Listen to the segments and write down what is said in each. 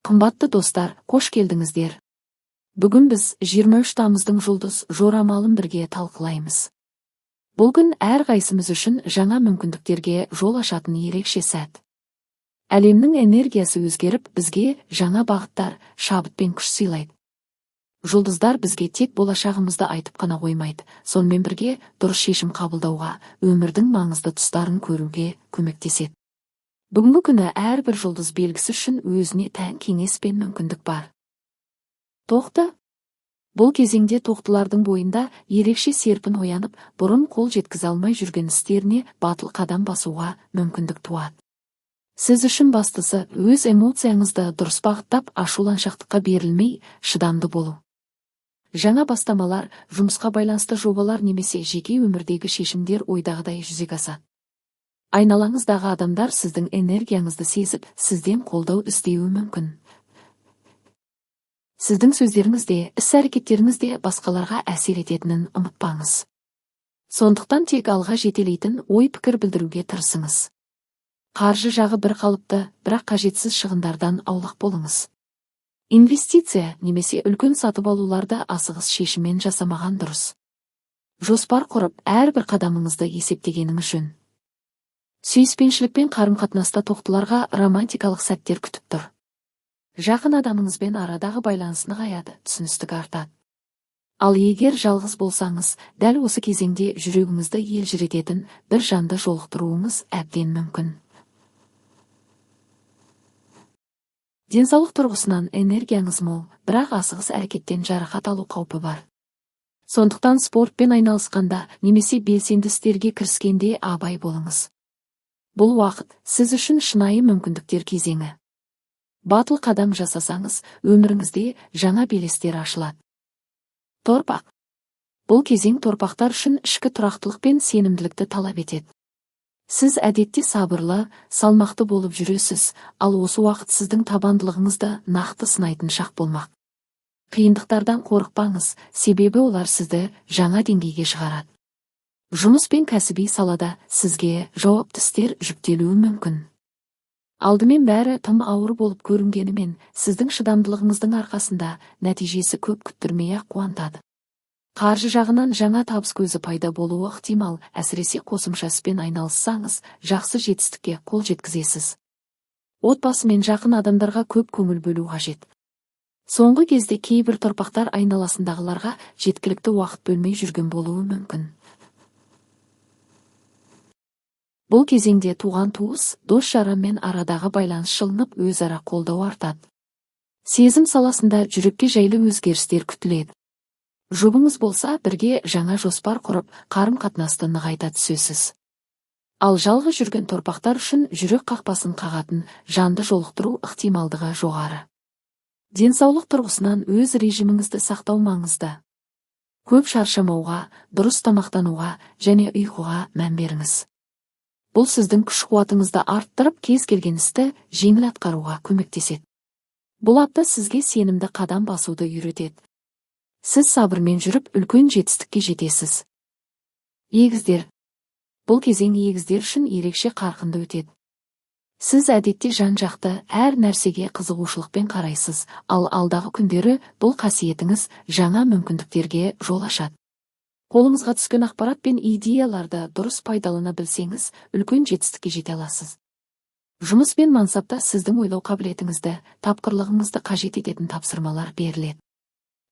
Қымбатты достар, қош келдіңіздер. Бүгін біз 23 тамыздың жұлдыз жорамалын бірге талқылаймыз. Бұл күн әрқайсымыз үшін жаңа мүмкіндіктерге жол ашатын ерекше сәт. Әлемнің энергиясы өзгеріп, бізге жаңа бағыттар, шабыт пен күш сыйлайды. Жұлдыздар бізге тек болашағымызды айтып қана қоймайды, сонымен бірге дұрыс шешім қабылдауға, өмірдің маңызды тұстарын көруге көмектеседі. Бүгінгі күні әрбір жұлдыз белгісі үшін өзіне тән кеңес пен мүмкіндік бар. Тоқты. Бұл кезеңде тоқтылардың бойында ерекше серпін оянып, бұрын қол жеткізе алмай жүрген істеріне батыл қадам басуға мүмкіндік туады. Сіз үшін бастысы өз эмоцияңызды дұрыс бағыттап, ашуланшақтыққа берілмей, шыдамды болу. Жаңа бастамалар, жұмысқа байланысты жобалар немесе жеке өмірдегі шешімдер ойдағыдай жүзеге асады. Айналаңыздағы адамдар сіздің энергияңызды сезіп, сізден қолдау іздеуі мүмкін. Сіздің сөздеріңіз де, іс-әрекеттеріңіз де басқаларға әсер ететінін ұмытпаңыз. Сондықтан тек алға жетелейтін ой-пікір білдіруге тырысыңыз. Қаржы жағы бір қалыпты, бірақ қажетсіз шығындардан аулақ болыңыз. Инвестиция немесе үлкен сатып алуларды асығыс шешіммен жасамаған дұрыс. Жоспар құрып, әрбір қадамыңызды есептегеніңіз жөн. Сүйіспеншілікпен қарым-қатынаста тоқтыларға романтикалық сәттер күтіп тұр. Жақын адамыңызбен арадағы байланыс нығаяды, түсіністік артады. Ал егер жалғыз болсаңыз, дәл осы кезеңде жүрегіңізді елжірететін бір жанды жолықтыруыңыз әбден мүмкін. Денсаулық тұрғысынан энергияңыз мол, бірақ асығыс әрекеттен жарақат алу қаупі бар. Сондықтан спортпен айналысқанда немесе белсенді істерге кіріскенде абай болыңыз. Бұл уақыт сіз үшін шынайы мүмкіндіктер кезеңі. Батыл қадам жасасаңыз, өміріңізде жаңа белестер ашылады. Торпақ. Бұл кезең торпақтар үшін ішкі тұрақтылық пен сенімділікті талап етеді. Сіз әдетте сабырлы, салмақты болып жүресіз, ал осы уақыт сіздің табандылығыңызды нақты сынайтын шақ болмақ. Қиындықтардан қорықпаңыз, себебі олар сізді жаңа деңгейге шығарады. Жұмыс пен кәсіби салада сізге жауапты істер жүктелуі мүмкін. Алдымен бәрі тым ауыр болып көрінгенімен, сіздің шыдамдылығыңыздың арқасында нәтижесі көп күттірмей-ақ қуантады. Қаржы жағынан жаңа табыс көзі пайда болуы ықтимал, әсіресе қосымша іспен айналыссаңыз, жақсы жетістікке қол жеткізесіз. Отбасы мен жақын адамдарға көп көңіл бөлу қажет. Соңғы кезде кейбір торпақтар айналасындағыларға жеткілікті уақыт бөлмей жүрген болуы мүмкін. Бұл кезеңде туған туыс, дос-жаранмен арадағы байланыс жылынып, өзара қолдау артады. Сезім саласында жүрекке жайлы өзгерістер күтіледі. Жұбыңыз болса, бірге жаңа жоспар құрып, қарым-қатынасты нығайта түсесіз. Ал жалғыз жүрген торпақтар үшін жүрек қақпасын қағатын жанды жолықтыру ықтималдығы жоғары. Денсаулық тұрғысынан өз режиміңізді сақтау маңызды. Көп шаршамауға, дұрыс тамақтануға және ұйқыға мән беріңіз. Бұл сіздің күш-қуатыңызды арттырып, кез келген істі жеңіл атқаруға көмектеседі. Бұл апта сізге сенімді қадам басуды үйретеді. Сіз сабырмен жүріп, үлкен жетістікке жетесіз. Егіздер. Бұл кезең егіздер үшін ерекше қарқынды өтеді. Сіз әдетте жан-жақты, әр нәрсеге қызығушылықпен қарайсыз, ал алдағы күндері бұл қасиетіңіз жаңа мүмкіндіктерге жол ашады. Қолыңызға түскен ақпарат пен идеяларды дұрыс пайдалана білсеңіз, үлкен жетістікке жете аласыз. Жұмыс пен мансапта сіздің ойлау қабілетіңізді, тапқырлығыңызды қажет ететін тапсырмалар беріледі.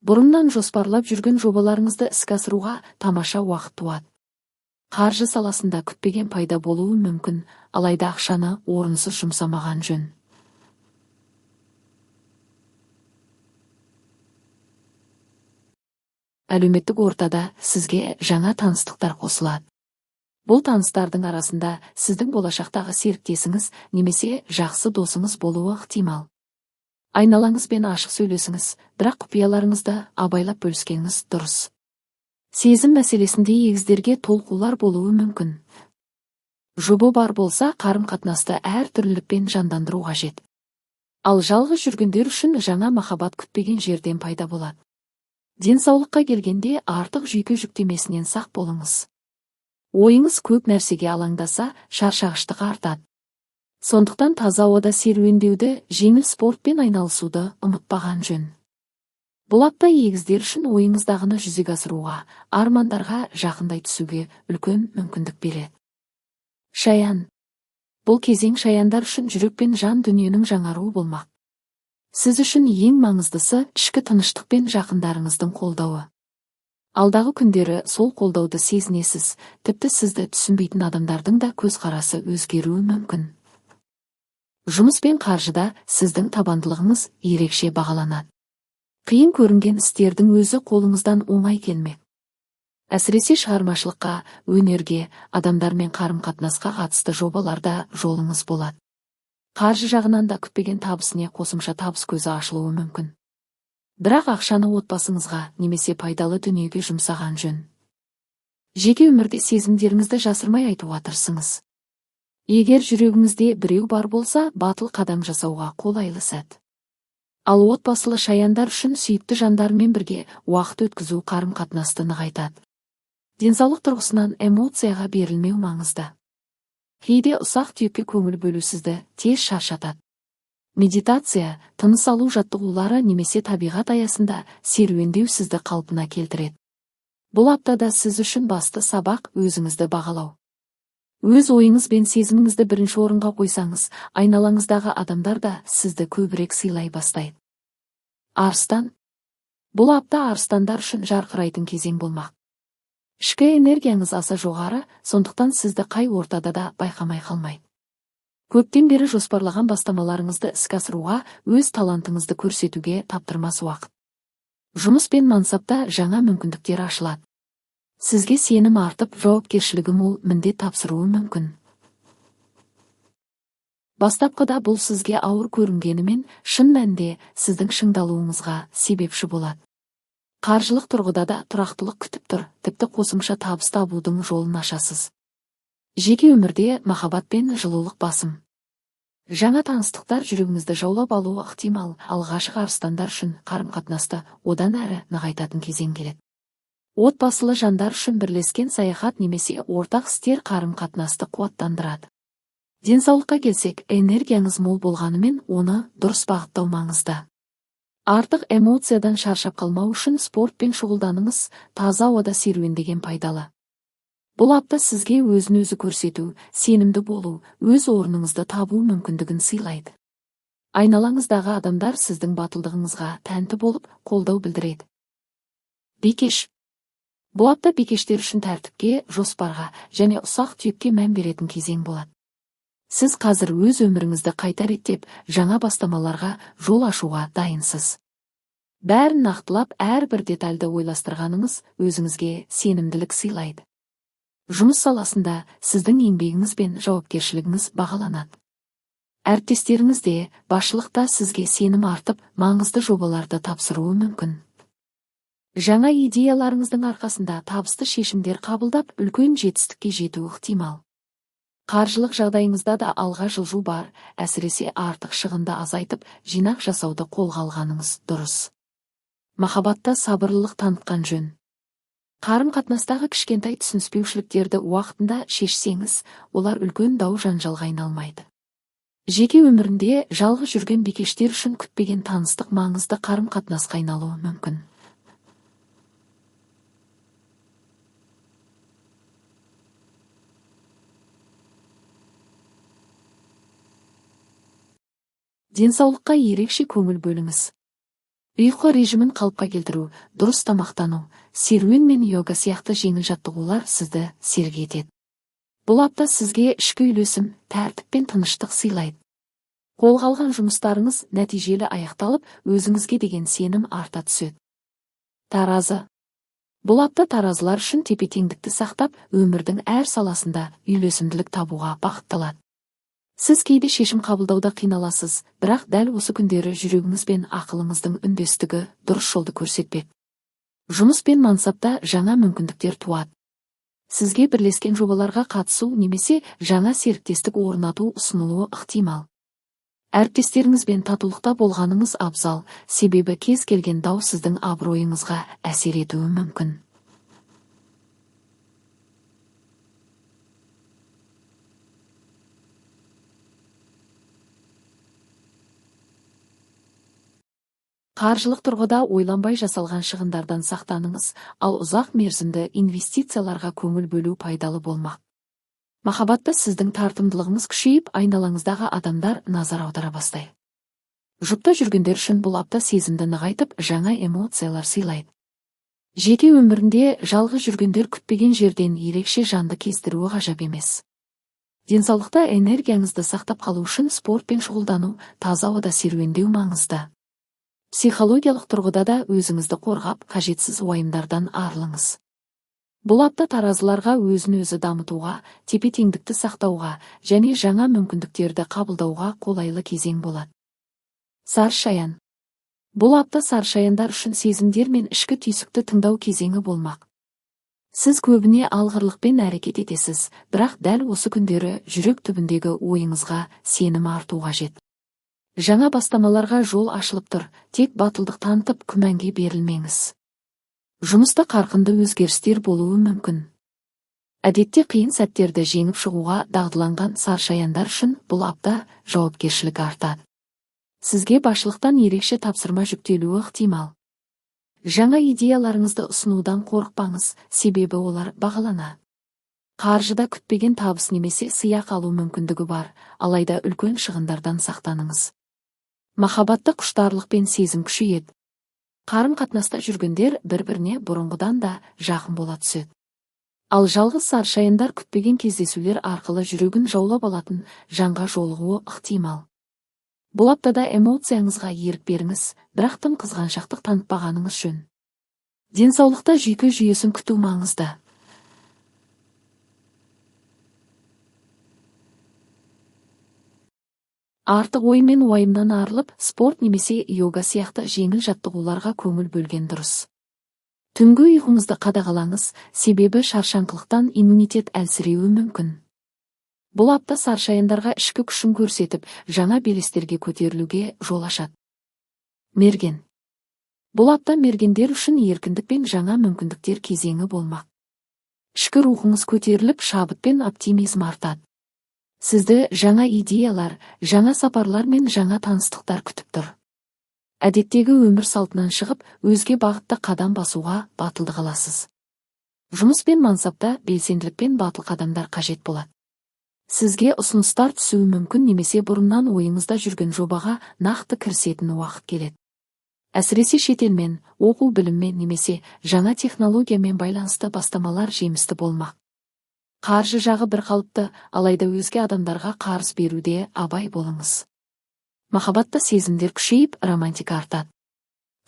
Бұрыннан жоспарлап жүрген жобаларыңызды іске асыруға тамаша уақыт туады. Қаржы саласында күтпеген пайда болуы мүмкін, алайда ақшаны орынсыз жұмсамаған жөн. Әлеуметтік ортада сізге жаңа таныстықтар қосылады. Бұл таныстардың арасында сіздің болашақтағы серіктесіңіз немесе жақсы досыңыз болуы ықтимал. Айналаңызбен ашық сөйлесіңіз, бірақ құпияларыңызды абайлап бөліскеніңіз дұрыс. Сезім мәселесінде егіздерге толқулар болуы мүмкін. Жұбы бар болса, қарым-қатынасты әртүрлілікпен жандандыру қажет. Ал жалғыз жүргендер үшін жаңа махаббат күтпеген жерден пайда болады. Денсаулыққа келгенде артық жүйке жүктемесінен сақ болыңыз. Ойыңыз көп нәрсеге алаңдаса, шаршағыштық артады. Сондықтан таза ауада серуендеуді, жеңіл спортпен айналысуды ұмытпаған жөн. Бұл апта егіздер үшін ойыңыздағыны жүзеге асыруға, армандарға жақындай түсуге үлкен мүмкіндік береді. Шаян. Бұл кезең шаяндар үшін жүрек пен жан дүниенің жаңаруы болмақ. Сіз үшін ең маңыздысы ішкі тыныштық пен жақындарыңыздың қолдауы. Алдағы күндері сол қолдауды сезінесіз, тіпті сізді түсінбейтін адамдардың да көзқарасы өзгеруі мүмкін. Жұмыс пен қаржыда сіздің табандылығыңыз ерекше бағаланады. Қиын көрінген істердің өзі қолыңыздан оңай келмек. Әсіресе шығармашылыққа, өнерге, адамдармен қарым-қатынасқа қатысты жобаларда жолыңыз болады. Қаржы жағынан да күтпеген табысіне қосымша табыс көзі ашылуы мүмкін. Бірақ ақшаны отбасыңызға немесе пайдалы дүниеге жұмсаған жөн. Жеке өмірде сезімдеріңізді жасырмай айтуға тырысыңыз. Егер жүрегіңізде біреу бар болса, батыл қадам жасауға қолайлы сәт. Ал отбасылы шаяндар үшін сүйікті жандарымен бірге уақыт өткізу қарым-қатынасты нығайтады. Денсаулық тұрғысынан эмоцияға берілмеу маңызды. Кейде ұсақ-түйекке көңіл бөлу сізді тез шаршатады. Медитация, тыныс алу жаттығулары немесе табиғат аясында серуендеу сізді қалпына келтіреді. Бұл аптада сіз үшін басты сабақ өзіңізді бағалау. Өз ойыңыз бен сезіміңізді бірінші орынға қойсаңыз, айналаңыздағы адамдар да сізді көбірек сыйлай бастайды. Арыстан. Бұл апта арыстандар үшін жарқырайтын кезең болмақ. Ішкі энергияңыз аса жоғары, сондықтан сізді қай ортада да байқамай қалмайды. Көптен бері жоспарлаған бастамаларыңызды іске асыруға, өз талантыңызды көрсетуге таптырмас уақыт. Жұмыс пен мансапта жаңа мүмкіндіктер ашылады. Сізге сенім артып, жауапкершілігі мол міндет тапсыруы мүмкін. Бастапқыда бұл сізге ауыр көрінгенімен, шын мәнінде сіздің шыңдалуыңызға себепші болады. Қаржылық тұрғыда да тұрақтылық күтіп тұр, тіпті қосымша табыс табудың жолын ашасыз. Жеке өмірде махаббат пен жылулық басым. Жаңа таныстықтар жүрегіңізді жаулап алуы ықтимал, ал ғашық арыстандар үшін қарым-қатынасты одан әрі нығайтатын кезең келеді. Отбасылы жандар үшін бірлескен саяхат немесе ортақ істер қарым-қатынасты қуаттандырады. Денсаулыққа келсек, энергияңыз мол болғанымен оны дұрыс бағыттау маңызды. Артық эмоциядан шаршап қалмау үшін спортпен шұғылданыңыз, таза ауада серуендеген пайдалы. Бұл апта сізге өзін-өзі көрсету, сенімді болу, өз орныңызды табу мүмкіндігін сыйлайды. Айналаңыздағы адамдар сіздің батылдығыңызға тәнті болып, қолдау білдіреді. Бикеш. Бұл апта бикештер үшін тәртіпке, жоспарға және ұсақ-түйекке мән беретін кезең болады. Сіз қазір өз өміріңізді қайта реттеп, жаңа бастамаларға жол ашуға дайынсыз. Бәрін нақтылап, әрбір детальді ойластырғаныңыз өзіңізге сенімділік сыйлайды. Жұмыс саласында сіздің еңбегіңіз бен жауапкершілігіңіз бағаланады. Әріптестеріңіз де, басшылықта сізге сенім артып, маңызды жобаларды тапсыруы мүмкін. Жаңа идеяларыңыздың арқасында табысты шешімдер қабылдап, үлкен жетістікке жету ықтимал. Қаржылық жағдайыңызда да алға жылжу бар, әсіресе артық шығынды азайтып, жинақ жасауды қолға алғаныңыз дұрыс. Махаббатта сабырлылық танытқан жөн. Қарым-қатынастағы кішкентай түсініспеушіліктерді уақытында шешсеңіз, олар үлкен дау-жанжалға айналмайды. Жеке өмірінде жалғыз жүрген бикештер үшін күтпеген таныстық маңызды қарым-қатынасқа айналуы мүмкін. Денсаулыққа ерекше көңіл бөліңіз. Ұйқы режимін қалыпқа келтіру, дұрыс тамақтану, серуен мен йога сияқты жеңіл жаттығулар сізді сергек етеді. Бұл апта сізге ішкі үйлесім, тәртіп пен тыныштық сыйлайды. Қолға алған жұмыстарыңыз нәтижелі аяқталып, өзіңізге деген сенім арта түседі. Таразы. Бұл апта таразылар үшін тепе-теңдікті сақтап, өмірдің әр саласында үйлесімділік табуға бағытталады. Сіз кейде шешім қабылдауда қиналасыз, бірақ дәл осы күндері жүрегіңіз бен ақылыңыздың үндестігі дұрыс жолды көрсетпек. Жұмыс пен мансапта жаңа мүмкіндіктер туады. Сізге бірлескен жобаларға қатысу немесе жаңа серіктестік орнату ұсынылуы ықтимал. Әріптестеріңізбен татулықта болғаныңыз абзал, себебі кез келген дау сіздің абыройыңызға әсер етуі мүмкін. Қаржылық тұрғыда ойланбай жасалған шығындардан сақтаныңыз, ал ұзақ мерзімді инвестицияларға көңіл бөлу пайдалы болмақ. Махаббатта сіздің тартымдылығыңыз күшейіп, айналаңыздағы адамдар назар аудара бастайды. Жұпта жүргендер үшін бұл апта сезімді нығайтып, жаңа эмоциялар сыйлайды. Жеке өмірінде жалғыз жүргендер күтпеген жерден ерекше жанды кездестіруі ғажап емес. Денсаулықта энергияңызды сақтап қалу үшін спортпен шұғылдану, таза ауада серуендеу маңызды. Психологиялық тұрғыда да өзіңізді қорғап, қажетсіз уайымдардан арылыңыз. Бұл апта таразыларға өзін-өзі дамытуға, тепе-теңдікті сақтауға және жаңа мүмкіндіктерді қабылдауға қолайлы кезең болады. Сарышаян. Бұл апта сарышаяндар үшін сезімдер мен ішкі түйсікті тыңдау кезеңі болмақ. Сіз көбіне алғырлықпен әрекет етесіз, бірақ дәл осы күндері жүрек түбіндегі ойыңызға сенім арту қажет. Жаңа бастамаларға жол ашылып тұр, тек батылдық танытып күмәнге берілмеңіз. Жұмыста қарқынды өзгерістер болуы мүмкін. Әдетте қиын сәттерді жеңіп шығуға дағдыланған сарышаяндар үшін бұл апта жауапкершілік артады. Сізге басшылықтан ерекше тапсырма жүктелуі ықтимал. Жаңа идеяларыңызды ұсынудан қорықпаңыз, себебі олар бағаланады. Қаржыда күтпеген табыс немесе сыйақы алу мүмкіндігі бар, алайда үлкен шығындардан сақтаныңыз. Махаббатта құштарлық пен сезім күшейеді. Қарым-қатынаста жүргендер бір-біріне бұрынғыдан да жақын бола түседі. Ал жалғыз сарышаяндар күтпеген кездесулер арқылы жүрегін жаулап алатын жанға жолығуы ықтимал. Бұл аптада эмоцияңызға ерік беріңіз, бірақ тым қызғаншақтық танытпағаныңыз жөн. Денсаулықта жүйке жүйесін күту маңызды. Артық ой мен уайымнан арылып, спорт немесе йога сияқты жеңіл жаттығуларға көңіл бөлген дұрыс. Түнгі ұйқыңызды қадағалаңыз, себебі шаршаңқылықтан иммунитет әлсіреуі мүмкін. Бұл апта сарышаяндарға ішкі күшін көрсетіп, жаңа белестерге көтерілуге жол ашады. Мерген. Бұл апта мергендер үшін еркіндік пен жаңа мүмкіндіктер кезеңі болмақ. Ішкі рухыңыз көтеріліп, шабыт пен оптимизм артады. Сізді жаңа идеялар, жаңа сапарлар мен жаңа таныстықтар күтіп тұр. Әдеттегі өмір салтынан шығып, өзге бағытта қадам басуға батылдық аласыз. Жұмыс пен мансапта белсенділік пен батыл қадамдар қажет болады. Сізге ұсыныстар түсуі мүмкін немесе бұрыннан ойыңызда жүрген жобаға нақты кірісетін уақыт келеді. Әсіресе шетелмен, оқу біліммен немесе жаңа технологиямен байланысты бастамалар жемісті болмақ. Қаржы жағы бірқалыпты, алайда өзге адамдарға қарыз беруде абай болыңыз. Махаббатта сезімдер күшейіп, романтика артады.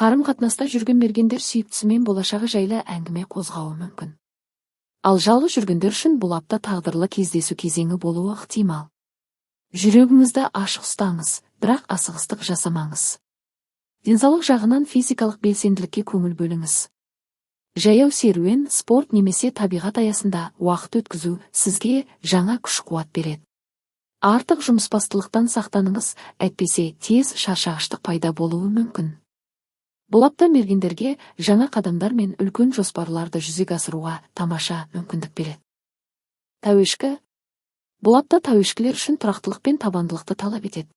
Қарым-қатынаста жүрген мергендер сүйіктісімен болашағы жайлы әңгіме қозғауы мүмкін. Ал жалғыз жүргендер үшін бұл апта тағдырлы кездесу кезеңі болуы ықтимал. Жүрегіңізді ашық ұстаңыз, бірақ асығыстық жасамаңыз. Денсаулық жағынан физикалық белсенділікке көңіл бөліңіз. Жаяу серуен, спорт немесе табиғат аясында уақыт өткізу сізге жаңа күш-қуат береді. Артық жұмысбастылықтан сақтаныңыз, әйтпесе тез шаршағыштық пайда болуы мүмкін. Бұл апта мергендерге жаңа қадамдар мен үлкен жоспарларды жүзеге асыруға тамаша мүмкіндік береді. Тәуешкі. Бұл апта тәуешкілер үшін тұрақтылық пен табандылықты талап етеді.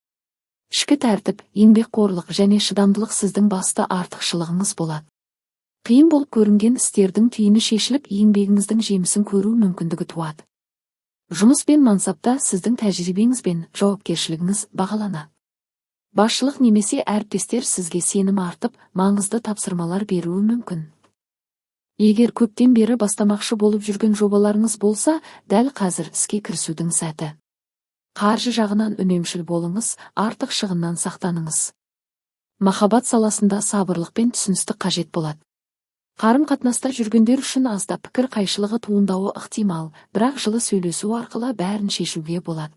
Ішкі тәртіп, еңбекқорлық және шыдамдылық сіздің басты артықшылығыңыз болады. Қиын болып көрінген істердің түйіні шешіліп, еңбегіңіздің жемісін көру мүмкіндігі туады. Жұмыс пен мансапта сіздің тәжірибеңіз бен жауапкершілігіңіз бағаланады. Басшылық немесе әріптестер сізге сенім артып, маңызды тапсырмалар беруі мүмкін. Егер көптен бері бастамақшы болып жүрген жобаларыңыз болса, дәл қазір іске кірісудің сәті. Қаржы жағынан үнемшіл болыңыз, артық шығыннан сақтаныңыз. Махаббат саласында сабырлық пен түсіністік қажет болады. Қарым-қатынаста жүргендер үшін аздап пікір қайшылығы туындауы ықтимал, бірақ жылы сөйлесу арқылы бәрін шешуге болады.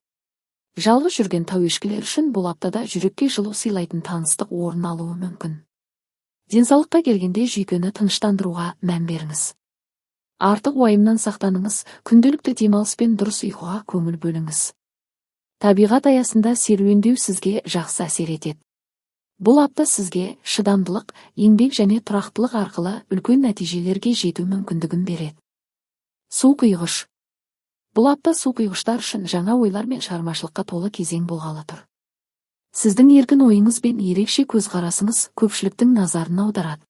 Жалғыз жүрген тәуешкілер үшін бұл аптада жүрекке жылу сыйлайтын таныстық орын алуы мүмкін. Денсаулыққа келгенде жүйкені тыныштандыруға мән беріңіз. Артық уайымнан сақтаныңыз, күнделікті демалыс пен дұрыс ұйқыға көңіл бөліңіз. Табиғат аясында серуендеу сізге жақсы әсер етеді. Бұл апта сізге шыдамдылық, еңбек және тұрақтылық арқылы үлкен нәтижелерге жету мүмкіндігін береді. Су құйғыш. Бұл апта су құйғыштар үшін жаңа ойлар мен шығармашылыққа толы кезең болғалы тұр. Сіздің еркін ойыңыз бен ерекше көзқарасыңыз көпшіліктің назарын аударады.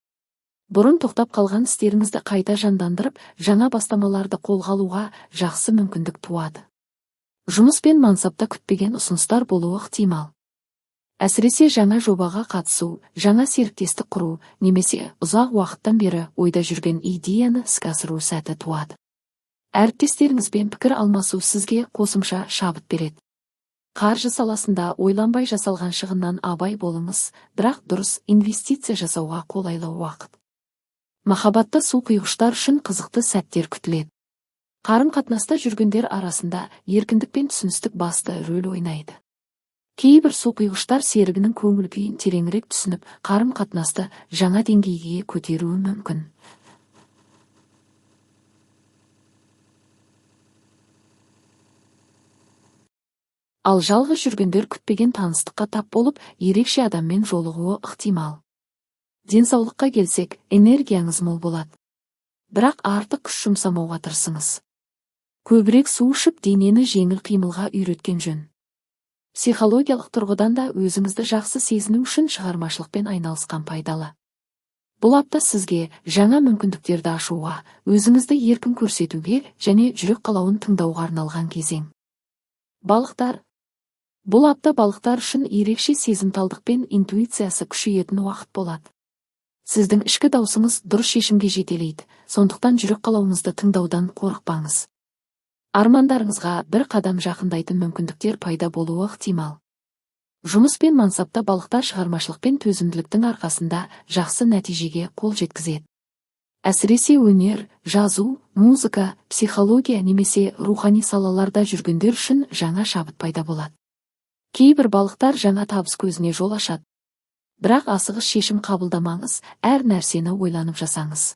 Бұрын тоқтап қалған істеріңізді қайта жандандырып, жаңа бастамаларды қолға алуға жақсы мүмкіндік туады. Жұмыс пен мансапта күтпеген ұсыныстар болуы ықтимал. Әсіресе жаңа жобаға қатысу, жаңа серіктестік құру немесе ұзақ уақыттан бері ойда жүрген идеяны іске асыру сәті туады. Әріптестеріңізбен пікір алмасу сізге қосымша шабыт береді. Қаржы саласында ойланбай жасалған шығыннан абай болыңыз, бірақ дұрыс инвестиция жасауға қолайлы уақыт. Махаббатта су құйғыштар үшін қызықты сәттер күтіледі. Қарым-қатынаста жүргендер арасында еркіндік пен түсіністік басты рөл ойнайды. Кейбір су құйғыштар серігінің көңіл күйін тереңірек түсініп, қарым-қатынасты жаңа деңгейге көтеруі мүмкін. Ал жалғыз жүргендер күтпеген таныстыққа тап болып, ерекше адаммен жолығуы ықтимал. Денсаулыққа келсек, энергияңыз мол болады. Бірақ артық күш жұмсамауға тырысыңыз. Көбірек су ішіп, денені жеңіл қимылға үйреткен жөн. Психологиялық тұрғыдан да өзіңізді жақсы сезіну үшін шығармашылықпен айналысқан пайдалы. Бұл апта сізге жаңа мүмкіндіктерді ашуға, өзіңізді еркін көрсетуге және жүрек қалауын тыңдауға арналған кезең. Балықтар. Бұл апта балықтар үшін ерекше сезімталдық пен интуициясы күшейетін уақыт болады. Сіздің ішкі даусыңыз дұрыс шешімге жетелейді, сондықтан жүрек қалауыңызды тыңдаудан қорықпаңыз. Армандарыңызға бір қадам жақындайтын мүмкіндіктер пайда болуы ықтимал. Жұмыс пен мансапта балықтар шығармашылық пен төзімділіктің арқасында жақсы нәтижеге қол жеткізеді. Әсіресе өнер, жазу, музыка, психология немесе рухани салаларда жүргендер үшін жаңа шабыт пайда болады. Кейбір балықтар жаңа табыс көзіне жол ашады. Бірақ асығыс шешім қабылдамаңыз, әр нәрсені ойланып жасаңыз.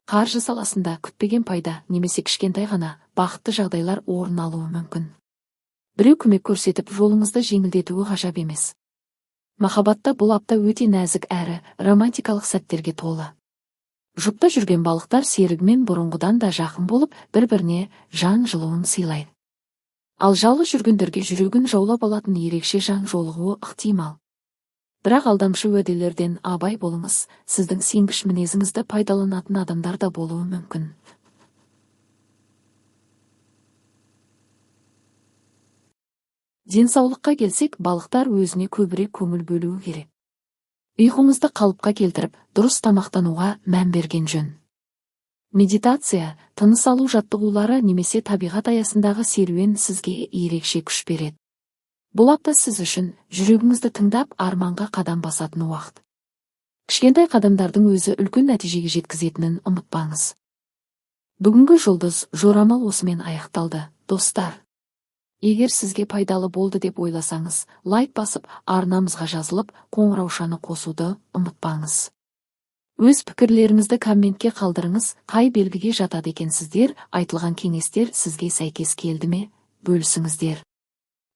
Қаржы саласында күтпеген пайда немесе кішкентай ғана бақытты жағдайлар орын алуы мүмкін. Біреу көмек көрсетіп, жолыңызды жеңілдетуі ғажап емес. Махаббатта бұл апта өте нәзік әрі романтикалық сәттерге толы. Жұпта жүрген балықтар серігімен бұрынғыдан да жақын болып, бір-біріне жан жылуын сыйлайды. Ал жалғыз жүргендерге жүрегін жаулап алатын ерекше жан жолығуы ықтимал. Бірақ алдамшы уәделерден абай болыңыз, сіздің сенгіш мінезіңізді пайдаланатын адамдар да болуы мүмкін. Денсаулыққа келсек, балықтар өзіне көбірек көңіл бөлуі керек. Ұйқыңызды қалыпқа келтіріп, дұрыс тамақтануға мән берген жөн. Медитация, тыныс алу жаттығулары немесе табиғат аясындағы серуен сізге ерекше күш береді. Бұл апта сіз үшін жүрегіңізді тыңдап, арманға қадам басатын уақыт. Кішкентай қадамдардың өзі үлкен нәтижеге жеткізетінін ұмытпаңыз. Бүгінгі жұлдыз жорамал осымен аяқталды, достар. Егер сізге пайдалы болды деп ойласаңыз, лайк басып, арнамызға жазылып, қоңыраушаны қосуды ұмытпаңыз. Өз пікірлеріңізді комментке қалдырыңыз, қай белгіге жатады екенсіздер, айтылған кеңестер сізге сәйкес келді ме, бөлісіңіздер.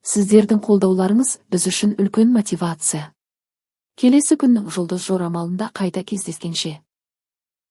Сіздердің қолдауларыңыз біз үшін үлкен мотивация. Келесі күннің жұлдыз жорамалында қайта кездескенше.